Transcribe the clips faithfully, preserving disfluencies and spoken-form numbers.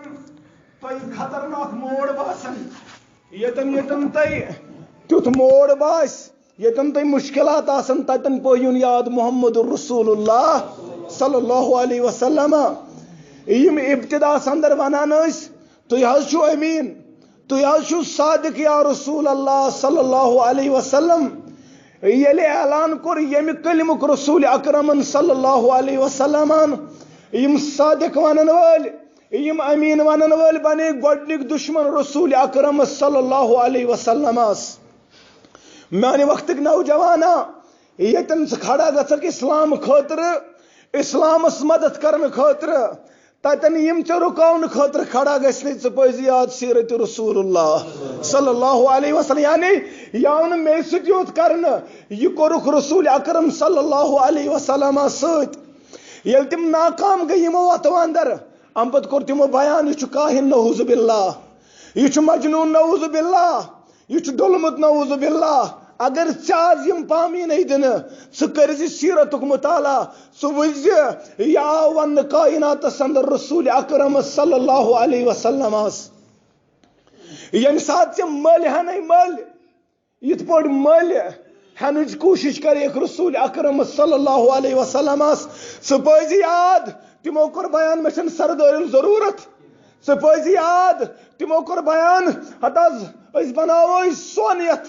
تۄہہِ خطرناک موڑ باسان، ییٚتٮ۪ن ییٚتٮ۪ن تۄہہِ تیُتھ موڑ باسہِ، ییٚتٮ۪ن تۄہہِ مُشکِلات آسن، تَتٮ۪ن پٲیِو یاد محمد رسول اللہ صلی اللہ علیہ وسلم۔ یِم ابتداہس اندر ونان ٲسۍ، "تُہۍ حظ چھِو امیٖن، تُہۍ حظ چھِو صادق یا رسول اللہ صلی اللہ علیہ وسلم۔" ییٚلہِ اعلان کوٚر ییٚمہِ کلمُک رسول اکرمن صلی اللہ علیہ وسلمن، یِم صادق ونن وٲلۍ، یِم امیٖن ونن وٲلۍ بنے گۄڈنِکۍ دشمن رسول اکرم صلی اللہ علیہ وسلمس۔ میانہِ وقتٕکۍ نوجوانا، ییٚتٮ۪ن ژٕ کھڑا گژھکھ اسلام خٲطرٕ، اسلامس مدد کرنہٕ خٲطرٕ، تتٮ۪ن یِم ژےٚ رُکاونہٕ خٲطرٕ کھڑا گژھنٕے، ژٕ پٲزِ یاد سیرت رسول اللہ صلی اللہ علیہ وسلم۔ یعنی یہِ آو نہٕ مےٚ سۭتۍ یوت کرنہٕ، یہِ کوٚرُکھ رسول اکرم صلی اللہ علیہ وسلم سۭتۍ۔ ییٚلہِ تِم ناکام گٔے یِمو وتو اندر، امہِ پتہٕ کوٚر تِمو بیان، "یہِ چھُ کاہن، نعوذ باللہ، یہِ چھُ مجنون، نعوذ باللہ، یہِ چھُ ڈوٚلمُت، نعوذ باللہ۔" اگر ژےٚ آز یِم پامینَے دِنہٕ، ژٕ کٔرۍ زِ سیرتُک مطالعہ، ژٕ وٕچھ زِ یہِ آو وننہٕ کائناتس اندر رسول اکرم صلی اللہ علیہ وسلمس۔ ییٚمہِ ساتہٕ ژےٚ مٔلۍ ہنٕے مٔلۍ، یِتھ پٲٹھۍ مٔلۍ ہٮ۪نٕچ کوٗشِش کریکھ رسول اکرم صلی اللہ علیہ وسلمس، ژٕ پٲزِ یاد، تِمو کوٚر بیان، "مےٚ چھَنہٕ سردٲرۍ ہُنٛد ضروٗرت۔" ژٕ پٲزِ یاد، تِمو کوٚر بیان، "ہتہٕ حظ، أسۍ بناوو أسۍ سۄن یتھ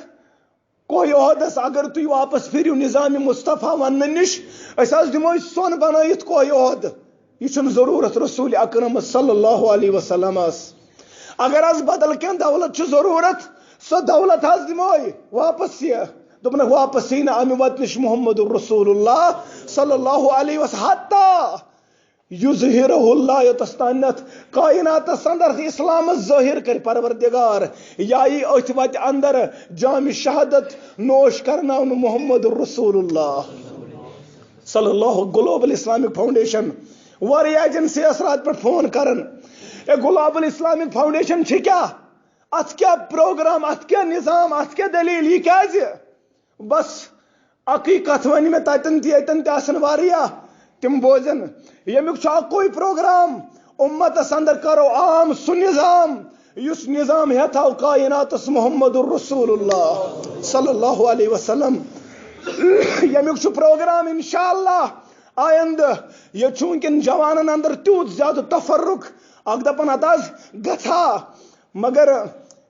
کوہِ احدس، اگر تُہۍ واپس پھِرِو نظام مصطفیٰ وننہٕ نِش، أسۍ حظ دِمو أسۍ سۄن بنٲیِتھ کوہِ احد۔" یہِ چھُنہٕ ضروٗرت رسول اکرم صلی اللہ علیہ وسلمس۔ اگر حظ بدل کینٛہہ دولت چھِ ضروٗرت، سۄ دولت حظ دِمو واپس۔ یہِ دوٚپنکھ، واپس یی نہٕ امہِ وتہِ نِش محمد رسول اللہ صلی اللہ علیہ وسلم، حتیٰ یظہرہ اللہ، یوٚتس تانٮ۪تھ کائناتس اندر اسلامس ظٲہر کرِ پروردگار، یا یی أتھۍ وتہِ اندر جام شہادت نوش کرناونہٕ محمد رسول اللہ صلی اللہ۔ گلوبل اسلامک فاؤنڈیشن، واریاہ ایجنسی ٲس راتھ پٮ۪ٹھ فون کران، "اے، گلوبل اسلامک فاؤنڈیشن چھِ کیٛاہ؟ اتھ کیٛاہ پروگرام؟ اتھ کیٛاہ نظام؟ اتھ کیٛاہ دلیل؟ یہِ کیٛازِ؟" بس اکٕے کتھ ونہِ مےٚ، تتٮ۪ن تہِ ییٚتٮ۪ن تہِ آسن واریاہ، تِم بوزن۔ ییٚمیُک چھُ اکُے پروگرام، امتس اندر کرو عام سُہ نظام، یُس نظام ہیتھ آو کائناتس محمد رسول اللہ صلی اللہ علیہ وسلم۔ ییٚمیُک چھُ پروگرام انشاءاللہ آیندٕ۔ ییٚتہِ چھُ وٕنکٮ۪ن جوانن اندر تیوٗت زیادٕ تفرق، اکھ دپان، "اتھ حظ گژھا"، مگر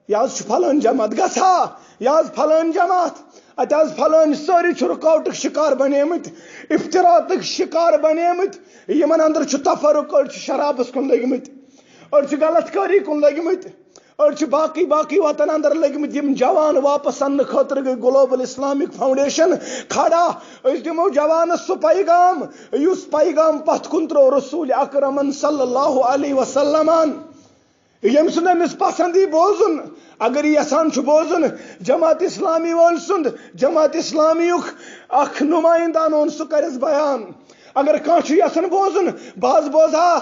یہِ حظ چھُ فلٲنۍ جماعت گژھا، یہِ حظ فلٲنۍ جماعت، اتہِ حظ فلٲنۍ، سٲری چھِ رُکاوٹٕکۍ شکار بنیمٕتۍ، افتراقٕکۍ شکار بنیمٕتۍ۔ یِمن اندر چھُ تفرق، أڑۍ چھِ شرابس کُن لٔگمٕتۍ، أڑۍ چھِ غلط کٲری کُن لٔگمٕتۍ، أڑۍ چھِ باقٕے باقٕے وتن اندر لٔگمٕتۍ۔ یِم جوان واپس اننہٕ خٲطرٕ گٔے گلوبل اسلامک فاؤنڈیشن کھڑا۔ أسۍ دِمو جوانس سُہ پیغام، یُس پیغام پتھ کُن ترٛوو رسول اکرمن صلی اللہ علیہ وسلمن۔ ییٚمۍ سُنٛد أمِس پسنٛد یی بوزُن، اگر یہِ یژھان چھُ بوزُن، جماعت اسلامی وٲلۍ سُنٛد، جماعت اسلامیُک اکھ نمائندہ انون، سُہ کرٮ۪س بیان۔ اگر کانٛہہ چھُ یژھان بوزُن، بہٕ حظ بوزٕ ہا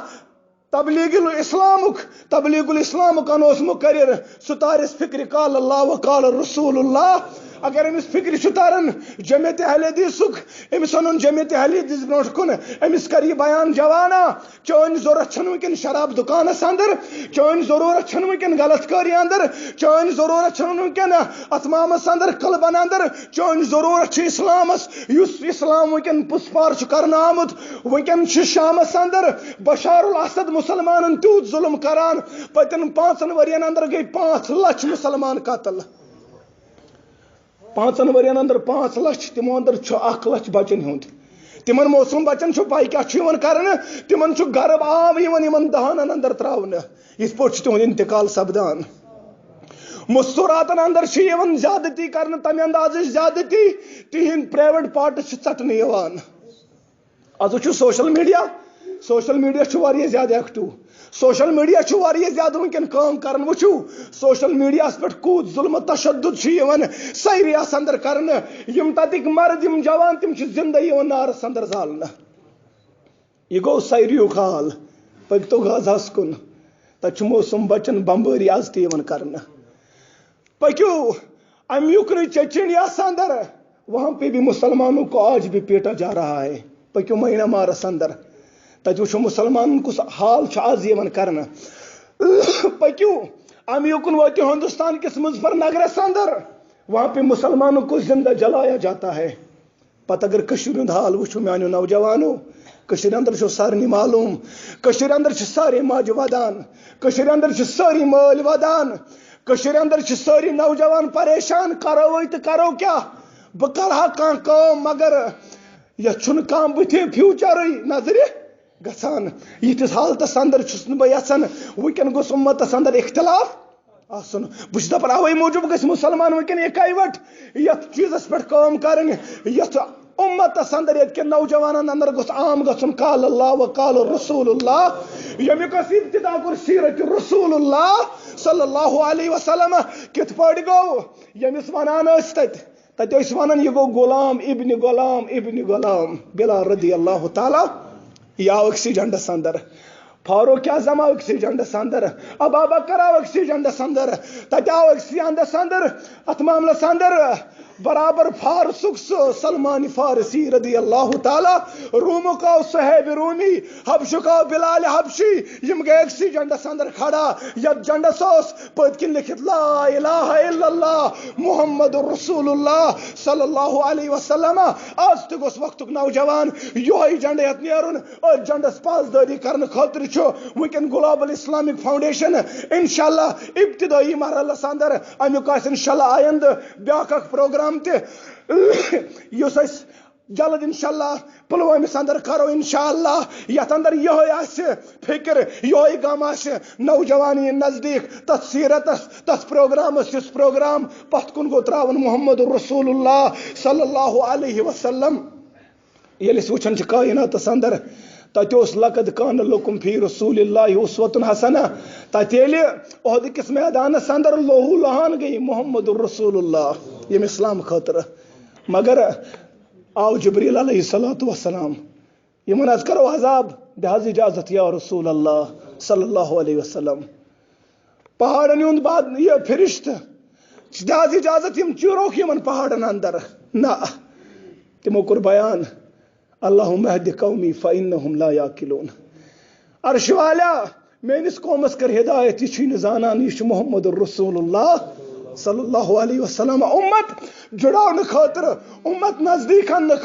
تبلیغ الاسلامُک، تبلیغ الاسلامُک انوس مقرر، سُہ تارٮ۪س فکرِ قال اللہ و قال رسول اللہ۔ اگر أمِس فکرِ چھُ تران جماعت اہل حدیثُک، أمِس انُن جماعت اہل حدیث برونٛٹھ کُن، أمِس کر یہِ بیان جوانا۔ چٲنۍ ضروٗرت چھَنہٕ وٕنکٮ۪ن شراب دُکانَس اندر، چٲنۍ ضروٗرت چھَنہٕ وٕنکٮ۪ن غلط کٲری اندر، چٲنۍ ضروٗرت چھَنہٕ وٕنکٮ۪ن اَتھ مامَس اندر، کلبَن اندر، چٲنۍ ضروٗرت چھِ اِسلامَس، یُس اِسلام وٕنکٮ۪ن پُسپار چھُ کرنہٕ آمُت۔ وٕنکٮ۪ن چھِ شامَس اندر بشار الاسد مُسلمانَن تیوٗت ظُلُم کران، پٔتٮ۪ن پانٛژَن ؤرِین اندر گٔے پانٛژھ لَچھ مُسلمان قتل۔ پانٛژن ؤرین اندر پانٛژھ لچھ، تِمو اندر چھُ اکھ لچھ بچن ہُنٛد۔ تِمن معصوم بچن چھُ پاے کیٛاہ چھُ یِوان کرنہٕ؟ تِمن چھُ گرب آب یِوان یِمن دہانن اندر تراونہٕ۔ یِتھ پٲٹھۍ چھُ تِہُنٛد انتقال سپدان۔ مستوراتن اندر چھِ یِوان زیادتی کرنہٕ، تمہِ اندازٕچ زیادتی، تِہنٛدۍ پرائیویٹ پارٹس چھِ ژٹنہٕ یِوان۔ از وٕچھِو سوشل میڈیا، سوشل میڈیا چھُ واریاہ زیادٕ ایکٹیو، سوشل میڈیا چھُ واریاہ زیادٕ وٕنکٮ۪ن کٲم کران۔ وٕچھِو سوشل میڈیاہس پٮ۪ٹھ کوٗت ظلم و تشدد چھُ یِوان سیریاہس اندر کرنہٕ۔ یِم تتِکۍ مرد، یِم جوان، تِم چھِ زندٕ یِوان نارس اندر زالنہٕ۔ یہِ گوٚو سیریُک حال۔ پٔکۍتو غزہس کُن، تتہِ چھُ معصوم بچن بمبٲری از تہِ یِوان کرنہٕ۔ پٔکِو، امیُک نہٕ چچنڈیاہس اندر، وہاں پہ بھی مسلمانوں کو آج بھی پیٹا جا رہا ہے۔ پٔکِو مینامارس اندر، تتہِ وٕچھِو مسلمانن کُس حال چھُ از یِوان کرنہٕ۔ پٔکِو، اَمہِ یُکُن وٲتِو ہندوستان کِس مُظفر نگرس اندر، وہاں پہ مسلمانوں کو زندہ جلایا جاتا ہے۔ پتہٕ اگر کٔشیٖرِ ہُنٛد حال وٕچھو میانیو نوجوانو، کٔشیٖرِ اندر چھُ سارنٕے معلوٗم، کٔشیٖرِ اندر چھِ سٲری ماجہِ ودان، کٔشیٖرِ اندر چھِ سٲری مٲلۍ ودان، کٔشیٖرِ اندر چھِ سٲری نوجوان پریشان، کرو وۄنۍ تہٕ کرو کیٛاہ؟ بہٕ کرٕ ہا کانٛہہ کٲم، مگر یتھ چھُنہٕ کانٛہہ بٕتھِ فیوچرٕے نظرِ گژھان۔ یِتھِس حالتس اندر چھُس نہٕ بہٕ یژھان وٕنکیٚن گوٚژھ اُمتس اندر اختلاف آسُن۔ بہٕ چھُس دپان، اوے موٗجوٗب گژھِ مُسلمان وٕنکیٚن یِکوٹہٕ یتھ چیٖزس پٮ۪ٹھ کٲم کرٕنۍ، یتھ اُمتس اندر، یتھ کٮ۪ن نوجوانن اندر گوٚژھ عام گژھُن قال اللہ و قال رسول اللہ، ییٚمیُک اَسہِ ابتدا کوٚر سیرت رسول اللہ صلی اللہ علیہ وسلم۔ کِتھ پٲٹھۍ گوٚو؟ ییٚمِس ونان ٲسۍ تتہِ، تتہِ ٲسۍ ونان، یہِ گوٚو غلام ابن غلام ابن غلام بلال رضی اللہ تعالیٰ۔ یہِ آو أکسٕے جنڈس اندر۔ فاروق اعظم آو أکسٕے جنڈس اندر۔ ابا بکر آو أکسٕے جنڈس اندر۔ تتہِ آو أکسٕے اندس اندر، اتھ معاملس اندر برابر فارسُک سُہ سلمان فارسی رضی اللہ تعالیٰ، رومُک آو صہیب رومی، حبشُک آو بلال حبشی۔ یِم گٔے أکسٕے جنڈس اندر کھڑا، یتھ جنڈس اوس پٔتۍ کِنۍ لیکھِتھ لا الہ الا اللہ محمد رسول اللہ صلی اللہ علیہ وسلم۔ آز تہِ گوٚژھ وقتُک نوجوان یِہوٚے جنڈٕ ہٮ۪تھ نیرُن۔ أتھۍ جنڈس پاسدٲری کرنہٕ خٲطرٕ چھُ وٕنکیٚن گلوبل اسلامک فاؤنڈیشن انشاءاللہ ابتدٲیی مرحلس اندر۔ امیُک آسہِ انشاءاللہ آیندٕ بیاکھ اکھ پروگرام تہِ، یُس أسۍ جلد انشاءاللہ پلوٲمِس اندر کرو انشاءاللہ، یتھ اندر یِہوٚے آسہِ فکر، یِہوٚے غم آسہِ، نوجوان یِن نزدیٖک تتھ سیرتس، تتھ پروگرامس، یُس پروگرام پتھ کُن گوٚو تراوُن محمد رسول اللہ صلی اللہ علیہ وسلم۔ ییٚلہِ أسۍ وٕچھان چھِ کائناتس اندر، تتہِ اوس لقد کان لکم فی رسول اللہ اسوۃ حسنہ۔ تتہِ ییٚلہِ احد کِس میدانس اندر لوہو لہان گٔے محمد رسول اللہ ییٚمہِ اسلام خٲطرٕ، مگر آو جبریل علیہ الصلوۃ والسلام، یِمن حظ کرو عذاب، دِ حظ اجازت یا رسول اللہ صلی اللہ علیہ وسلم۔ پہاڑن ہُنٛد باد-، یہِ فرشتہٕ، دِ حظ اجازت، یِم چیٖروکھ یِمن پہاڑن اندر۔ نہ، تِمو کوٚر بیان، اللہم اہد قومی فانہم لا یعقلون۔ عرش والا، میٲنِس قومس کر ہدایت، یہِ چھُے نہٕ زانان، یہِ چھُ محمد رسول اللہ صلی اللہ علیہ وسلم۔ امت جُڑاونہٕ خٲطرٕ، امت نزدیٖک اننہٕ خٲطرٕ،